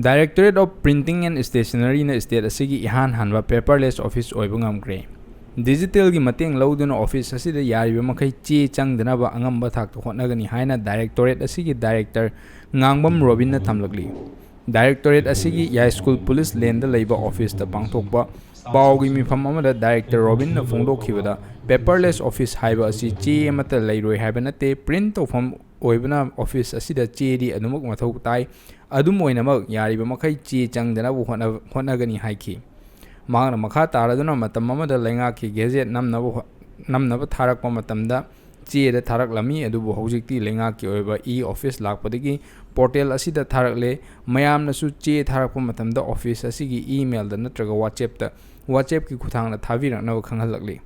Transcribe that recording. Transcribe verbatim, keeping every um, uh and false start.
Directorate of Printing and Stationery-ꯅ state ꯑꯁꯤꯒꯤ ꯏꯍꯥꯟ ꯍꯥꯟꯕ paperless office ꯑꯣꯏꯕ ꯉꯝꯈ꯭ꯔꯦ꯫ Digital-ꯒꯤ ꯃꯇꯦꯡ ꯂꯧꯗꯨꯅ office ꯑꯁꯤꯗ ꯌꯥꯔꯤꯕ ꯃꯈꯩ ꯆꯦ ꯆꯪꯗꯅꯕ ꯑꯉꯝꯕ ꯊꯥꯛꯇ ꯍꯣꯠꯅꯒꯅꯤ ꯍꯥꯏꯅ directorate ꯑꯁꯤꯒꯤ director ꯉꯥꯡꯕꯝ ꯔꯣꯕꯤꯟꯅ ꯊꯝꯂꯛꯂꯤ꯫ Directorate ꯑꯁꯤꯒꯤ ꯌꯥꯏꯁ꯭ꯀꯨꯜ police lane-ꯗ ꯂꯩꯕ office-ꯇ ꯄꯥꯡꯊꯣꯛꯄ ꯄꯥꯎꯒꯤ ꯃꯤꯐꯝ ꯑꯃꯗ director ꯔꯣꯕꯤꯟꯅ ꯐꯣꯡꯗꯣꯛꯈꯤꯕꯗ, paperless office ꯍꯥꯏꯕ ꯑꯁꯤ ꯆꯦ ꯑꯃꯠꯇ ꯂꯩꯔꯣꯏ ꯍꯥꯏꯕ ꯅꯠꯇꯦ, print ꯇꯧꯐꯝ ꯑꯣꯏꯕꯅ office ꯑꯁꯤꯗ ꯆꯦꯗꯤ ꯑꯗꯨꯃꯛ ꯃꯊꯧ ꯇꯥꯏ꯫ ꯑꯗꯨꯝ ꯑꯣꯏꯅꯃꯛ, ꯌꯥꯔꯤꯕ ꯃꯈꯩ ꯆꯦ ꯆꯪꯗꯅꯕ ꯍꯣꯠꯅ-, ꯍꯣꯠꯅꯒꯅꯤ ꯍꯥꯏꯈꯤ꯫ ꯃꯍꯥꯛꯅ ꯃꯈꯥ ꯇꯥꯔꯗꯨꯅ ꯃꯇꯝ ꯑꯃꯗ ꯂꯩꯉꯥꯛꯀꯤ gazette ꯅꯝꯅꯕ ꯍꯣ-, ꯅꯝꯅꯕ ꯊꯥꯔꯛꯄ ꯃꯇꯝꯗ ꯆꯦꯗ ꯊꯥꯔꯛꯂꯝꯃꯤ, ꯑꯗꯨꯕꯨ ꯍꯧꯖꯤꯛꯇꯤ ꯂꯩꯉꯥꯛꯀꯤ ꯑꯣꯏꯕ e-office ꯂꯥꯛꯄꯗꯒꯤ portal ꯑꯁꯤꯗ ꯊꯥꯔꯛꯂꯦ꯫ ꯃꯌꯥꯝꯅꯁꯨ ꯆꯦ ꯊꯥꯔꯛꯄ ꯃꯇꯝꯗ office ꯑꯁꯤꯒꯤ email-ꯗ ꯅꯠꯇ꯭ꯔꯒ WhatsApp-ꯇ, WhatsApp-ꯀꯤ ꯈꯨꯠꯊꯥꯡꯗ ꯊꯥꯕꯤꯔꯛꯅꯕ ꯈꯪꯍꯜꯂꯛꯂꯤ꯫